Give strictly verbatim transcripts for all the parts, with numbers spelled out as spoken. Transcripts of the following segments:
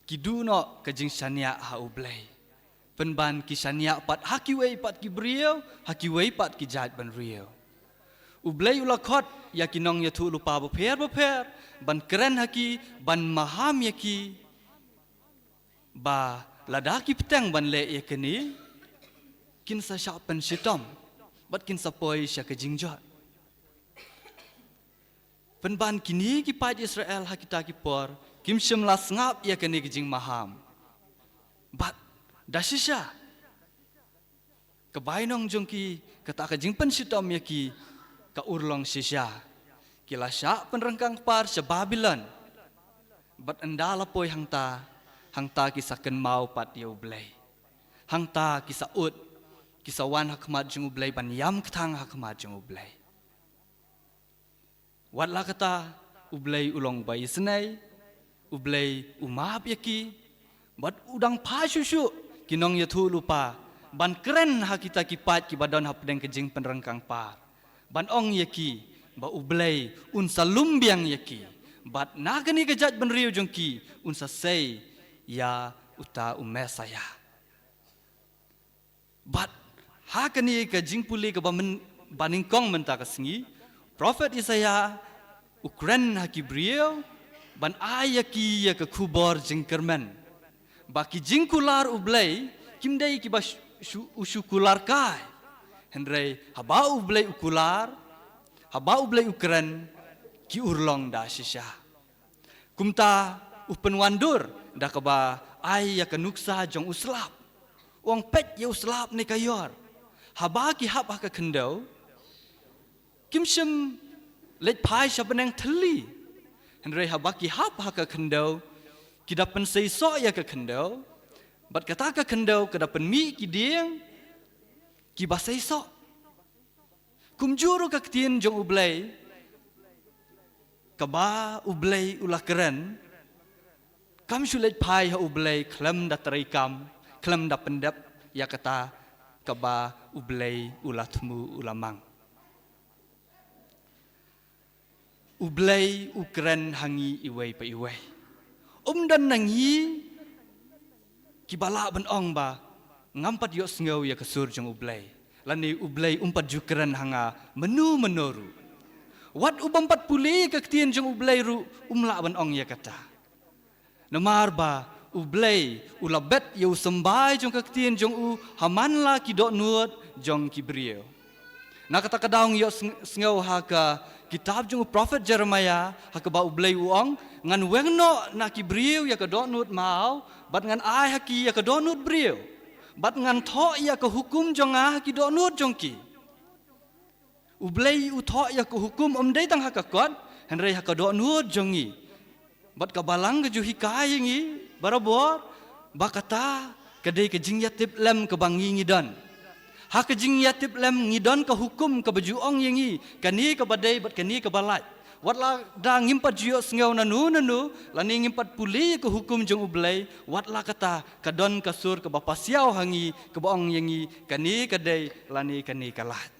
Ki duh noh ka jingshaniah ha U Blei. Pynban ki shaniah pat ha kiwei pat ki briew, ha kiwei pat ki jaitbynriew. U Blei u la khot ïa ki nongïathuhlypa bapher bapher, ban kren ha ki, ban maham ïa ki, ba lada ki bteng ban leh ïa kane, kin sa shah pynshitom, bad kin sa poi sha ka jingjot. Pynban kine ki paid Israel ha kita ki por, kim shym la sngap ïa kane ka jingmaham. Bad da shisha, ka bainong jong ki, kata ka jingpynshitom ïa ki, ka urlong shisha. Ki la shah pynryngkang kpar sha Babilon. Bad ynda la poi hangta, hangta ki sa kynmaw pat ïa U Blei. Hangta ki sa ud, ki sa wan ha khmat jong U Blei, ban ïam kthang ha khmat jong U Blei. Wat la kata, U Blei u long ba isynei, U Blei u map ïa ki, bad u dang phah shuh shuh ki nongïathuhlypa, ban kren ha kita ki paid kiba don hapdeng ka jingpynryngkang kpar. Ban ong ïa ki, ba U Blei un sa lum biang ïa ki, bad na kane ka jaitbynriew jong ki, un sa sei ïa uta u Messaïah. Bad ha kane ka jingpule kaba myn-, banyngkong mynta ka sngi, Prophet Isaiah u kren ha ki briew, ban ai ïa ki ïa ka khubor jingkyrmen. Ba ki jingkular U Blei, kim dei kiba shu, shu, u shu kular kai. Hynrei haba U Blei u kular, haba U Blei u kren, ki urlong da shisha. Kumta u pynwandur da kaba ai ïa ka nuksa jong u slap. U ong peit ïa u slap ne ka ïor. Haba ki hap ha ka khyndew, kim shym leit phai sha bneng thylli. Hynrei haba ki hap ha ka khyndew, ki da pynseisoh ïa ka khyndew. Bad kata ka khyndew ka da pynmih ki dieng kiba seisoh. Kumjuh ruh ka ktien jong U Blei, kaba U Blei u la kren, kam shu leit phai ha U Blei khlem da treikam, khlem da pyndep ïa kata kaba U Blei u la thmu, u la mang. U Blei u kren ha ngi iwei pa iwei. Um don na ngi kiba lah ban ong ba ngam pat ïohsngew ïa ka sur jong U Blei, lane U Blei um pat ju kren ha nga mynno mynno ruh. Wat u bym pat pule ïa ka ktien jong U Blei ruh um lah ban ong ïa kata. Namar ba U Blei u la bet ïa u symbai jong ka ktien jong u ha man la ki dohnud jong ki briew. Na kata ka daw ngi ïohsngew ha ka kitab jong u prophet Jeremiah, ha kaba U Blei u ong, ngan weng noh na ki briew ïa ka dohnud maw, bad ngan ai ha ki ïa ka dohnud briew. Bad ngan thoh ïa ka hukum jong nga ha ki dohnud jong ki. U Blei u thoh ïa ka hukum ym dei tang ha ka kot, hynrei ha ka dohnud jong ngi. Bad ka Balang ka ju hikai ïa ngi barabor, ba kata ka dei ka jingïatiplem kaba ngi ngi don. Ha ka jingïatiplem ngi don ka hukum kaba ju ong ïa ngi, kane kaba dei bad kane kaba lait. Wat la da ngim pat ju ïohsngew nano nano, lane ngim pat pule ïa ka hukum jong U Blei, wat la kata ka don ka sur kaba pasiaw ha ngi, kaba ong ïa ngi, kane ka dei, lane kane ka lait.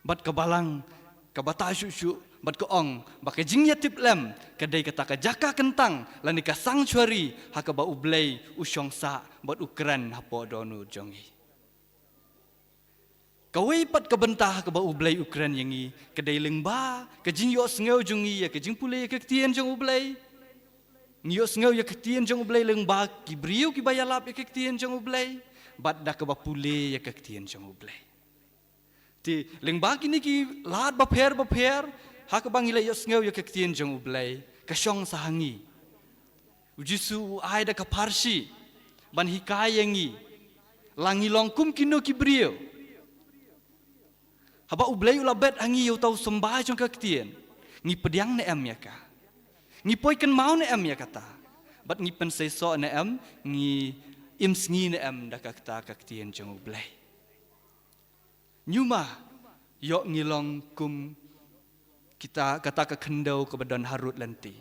Bad ka Balang, kaba tah shuh shuh, bad ka ong, ba ka jingïatiplem, ka dei kata ka jaka kyntang, lane ka sanctuary, ha kaba U Blei u shong sah, bad u kren hapoh dohnud jong ngi. Kawei pat ka bynta ha kaba U Blei u kren ïa ngi, ka dei lyngba ka jingïohsngew jong ngi ïa ka jingpule ïa ka ktien jong U Blei. Ngi ïohsngew ïa ka ktien jong U Blei lyngba ki briew kiba ïalap ïa ka ktien jong U Blei, bad da kaba pule ïa ka ktien jong U Blei. Te lyngba kine ki lad bapher bapher, ha kaba ngi la ïohsngew ïa ka ktien jong U Blei, ka shong sah ha ngi. U Jisu u ai da ka pharshi ban hikai ïa ngi, la ngi long kum kino ki briew. Haba U Blei u la bet ha ngi ïa uta u symbai jong ka ktien, ngi pdiang ne em ïa ka? Ngi poi kynmaw ne em ïa kata? Bad ngi pynseisoh ne em, ngi im sngi ne em da kata ka ktien jong U Blei? Ñiuma, ïoh ngi long kum kita, kata ka khyndew kaba don harud lynti.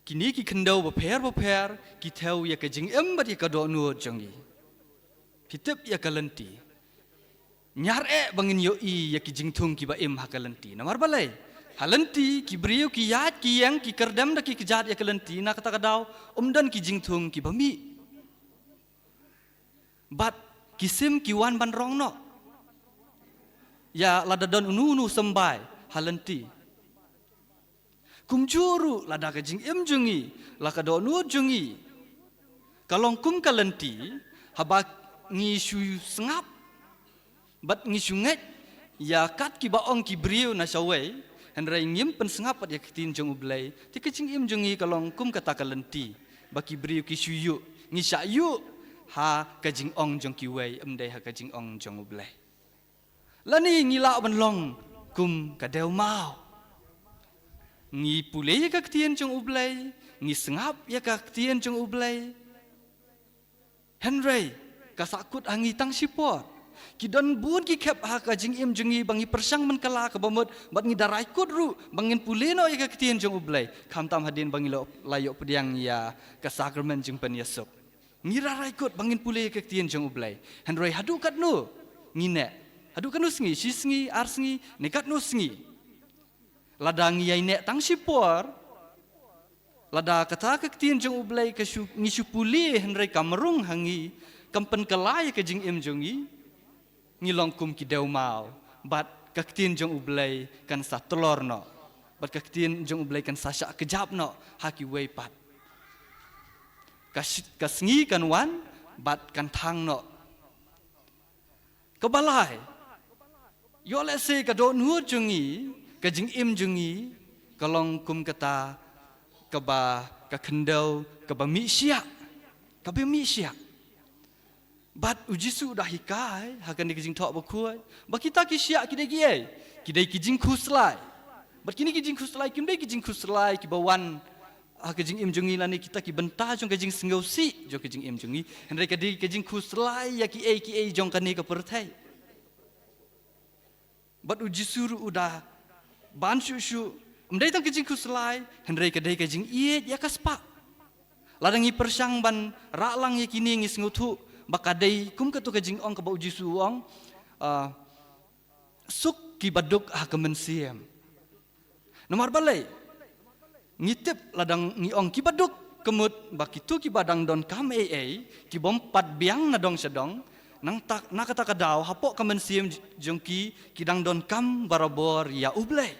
Kine ki khyndew bapher bapher, ki thew ïa ka jingim bad ïa ka dohnud jong ngi. Phi tip ïa ka lynti. Ñiar eh ba ngin ïohi ïa ki jingthung kiba im ha ka lynti. Namar balei? Ha lynti ki briew ki ïaid ki ïeng ki kyrdem da ki kjat ïa ka lynti, na kata ka daw ym don ki jingthung kiba mih. Bad ki sim ki wan ban rong noh ïa lada don uno uno u symbai ha lynti. Kumjuh ruh lada ka jingim jong ngi, la ka dohnud jong ngi ka long kum ka lynti, haba ngi shu sngap bad ngi shu ngeit ïa kat kiba ong ki briew na shawei, hynrei ngim pynsngap pat ïa ka ktien jong U Blei, te ka jingim jong ngi ka long kum kata ka lynti ba ki briew ki shu ïuh, ngi shah ïuh ha ka jingong jong kiwei, ym dei ha ka jingong jong U Blei. Lane ngi lah ban long kum ka dewmaw. Ngi pule ïa ka ktien jong U Blei, ngi sngap ïa ka ktien jong U Blei, hynrei ka sahkut ha ngi tang shipor. Ki don bun ki khep ha ka jingim jong ngi ba ngi pyrshang ban kylla kaba mut, bad ngi da rai kut ruh ba ngin pule noh ïa ka ktien jong U Blei, khamtam hadien ba ngi la, la ïoh pdiang ïa ka sakramen jingpynïasuk. Ngi da rai kut ba ngin pule ïa ka ktien jong U Blei, hynrei haduh katno ngi neh? Haduh katno sngi? Shi sngi, ar sngi, ne katno sngi? Lada ngi ïai neh tang shipor, lada kata ka ktien jong U Blei ka shu, ngi shu pule hynrei kam rung ha ngi, kam pynkylla ïa ka jingim jong ngi, ngi long kum ki dewmaw, bad ka ktien jong U Blei kan sa tlor noh, bad ka ktien jong U Blei kan sa shah kjap noh ha kiwei pat. Ka shi-, ka sngi kan wan bad kan thang noh. Kaba lai, ïoh lehse ka dohnud jong ngi, ka jingim jong ngi ka long kum kata kaba, ka khyndew kaba mih shiah, kaba mih shiah. Bad U Jisu u da hikai ha kane ka Jingthoh Bakhuid ba kita ki shiah ki dei kiei? Ki dei ki jingkhuslai. Bad kine ki jingkhuslai kim dei ki jingkhuslai kiba wan ha ka jingim jong ngi lane kita ki bynta jong ka jingsngewsih jong ka jingim jong ngi, hynrei ka dei ka jingkhuslai ïa kiei kiei jong kane ka pyrthei. Bad U Jisu ruh u da ban shuh shuh, ym dei tang ka jingkhuslai, hynrei ka dei ka jingïeit ïa ka spah. Lada ngi pyrshang ban rah lang ïa kine, ngi sngewthuh ba ka dei kum kato ka jingong kaba U Jisu u ong, ah, suk kiba duk ha ka mynsiem. Namar balei? Ngi tip lada ngi ong kiba duk, ka mut ba kito kiba dang donkam ei ei, kibym pat biang na dong sha dong, nangta, na kata ka daw hapoh ka mynsiem j-, jong ki, ki dang donkam barabor ïa U Blei.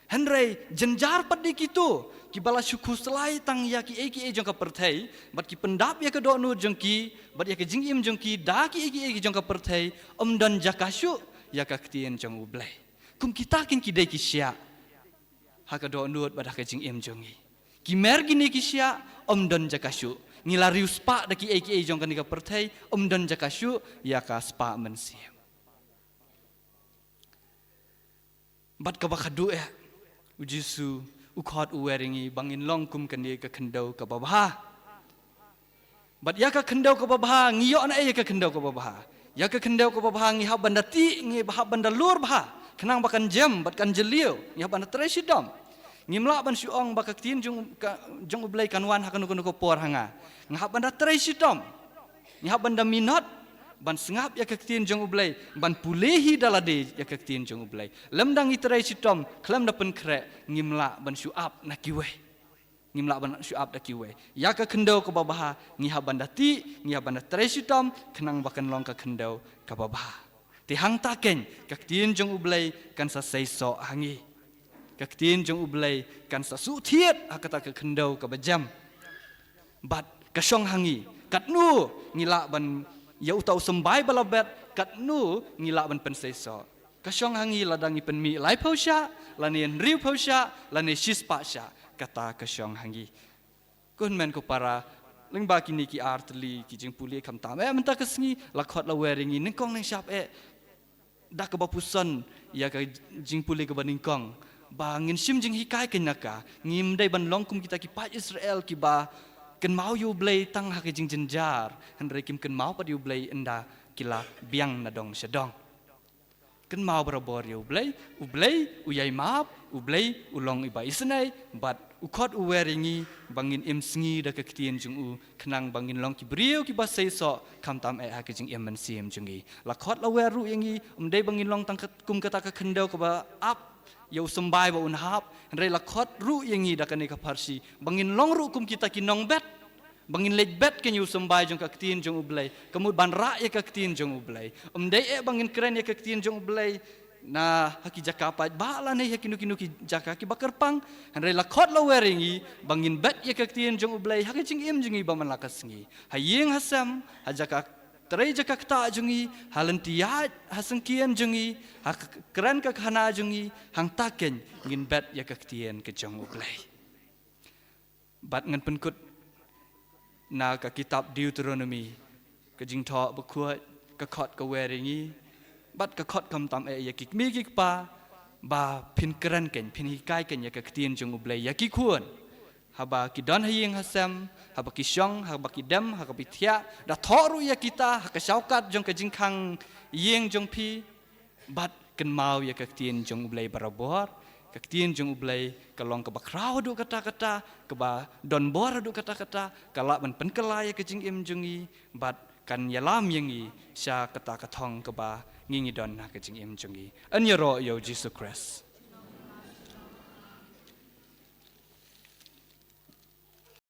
Hynrei jynjar pat dei kito kiba la shu khuslai tang ïa kiei kiei jong ka pyrthei, bad ki pyndap ïa ka dohnud jong ki bad ïa ka jingim jong ki da kiei kiei jong ka pyrthei, ym don jaka shuh ïa ka ktien jong U Blei. Kum kita keiñ ki dei ki shiah ha ka dohnud bad ha ka jingim jong ngi. Ki mer kine ki shiah, ym don jaka shuh. Ngi la riewspah da kiei kiei jong kane ka pyrthei, ym don jaka shuh ïa ka spah mynsiem. Bad kaba khadduh eh, U Jisu u khot u wer ïa ngi ba ngin long kum kane ka khyndew kaba bha. Bad ïa ka khyndew kaba bha, ngi ïoh na ei ïa ka khyndew kaba bha? Ïa ka khyndew kaba bha ngi hap ban da tih, ngi hap ban da lur bha, khnang ba kan jem bad kan jylliew. Ngi hap ban da trei shitom. Ngim lah ban shu ong ba ka ktien jong, ka, jong U Blei kan wan ha kano kano ka por ha nga. Nga hap ban da trei shitom. Ngi hap ban da minot ban sngap ïa ka ktien jong U Blei, ban pule hi da lade ïa ka ktien jong U Blei. Lymda ngi trei shitom khlem da pynkhreh, ngim lah ban shu ap na kiwei. Ngim lah ban shu ap da kiwei. Ïa ka khyndew kaba bha ngi hap ban da tih, ngi hap ban da trei shitom, khnang ba kan long ka khyndew kaba bha. Te hangta keiñ ka ktien jong U Blei kan sa seisoh ha ngi. Ka ktien jong U Blei kan sa suhthied ha kata ka khyndew kaba jem. Bad ka shong ha ngi, katno ngi lah ban ïa uta u symbai ba la bet, katno ngi lah ban pynseisoh. Ka shong ha ngi lada ngi pynmih laiphew shah, lane hynriewphew shah, lane shispah shah, kata ka shong ha ngi. Ko hynmen ko para, lyngba kine ki ar tylli ki jingpule, khamtam eh mynta ka sngi la khot la wer ïa ngi nyngkong nyngshap eh da kaba puson ïa ka jingpule kaba nyngkong, ba ngin shim jinghikai keiñ na ka. Ngim dei ban long kum kita ki paid Israel kiba kynmaw ïa U Blei tang ha ka jingjynjar, hynrei kim kynmaw pat ïa U Blei ynda ki la biang na dong sha dong. Kynmaw barabor ïa U Blei, U Blei u ïai map, U Blei u long iba isynei, bad u khot u wer ïa ngi ba ngin im sngi da ka ktien jong u, khnang ba ngin long ki briew kiba seisoh, khamtam eh ha ka jingim mynsiem jong ngi. La khot la wer ruh ïa ngi, ym dei ba ngin long tang kat-, kum kata ka khyndew kaba ap, ïa u symbai ba un hap, hynrei la khot ruh ïa ngi da kane ka pharshi ba ngin long ruh kum kita ki nongbet, ba ngin leit bet kein ïa u symbai jong ka ktien jong U Blei, ka mut ban rah ïa ka ktien jong U Blei. Ym dei eh ba ngin kren ïa ka ktien jong U Blei na ha ki jaka paidbah lane ha kino kino ki jaka kiba kyrpang, hynrei la khot la wer ïa ngi ba ngin bet ïa ka ktien jong U Blei ha ka jingim jong ngi ba man la ka sngi, ha ïing ha sem, ha jaka trei jaka ktah jong ngi, ha lynti ïaid ha syngkien jong ngi, ha ka kren ka khana jong ngi, hangta kein ngin bet ïa ka ktien ka jong U Blei. Bad ngan pynkut na ka kitab Deuteronomi, ka Jingthoh Bakhuid, ka khot ka wer ïa ngi, bad ka khot khamtam eh ïa ki kmie ki kpa, ba phin kren kein, phin hikai kein ïa ka ktien jong U Blei ïa ki khun, haba ki don ha ïing ha sem, haba ki shong, haba ki dem, haba ki thiah, da thoh ruh ïa kita ha ka shawkat jong ka jingkhang ïing jong phi, bad kynmaw ïa ka ktien jong U Blei barabor. Ka ktien jong U Blei ka long kaba khraw haduh katta katta, kaba donbor haduh katta katta, ka lah ban pynkylla ïa ka jingim jong ngi, bad kan ïalam ïa ngi sha kata ka thong kaba ngi ngi don ha ka jingim jong ngi. Yn ïaroh ïa U Jisu Khrist.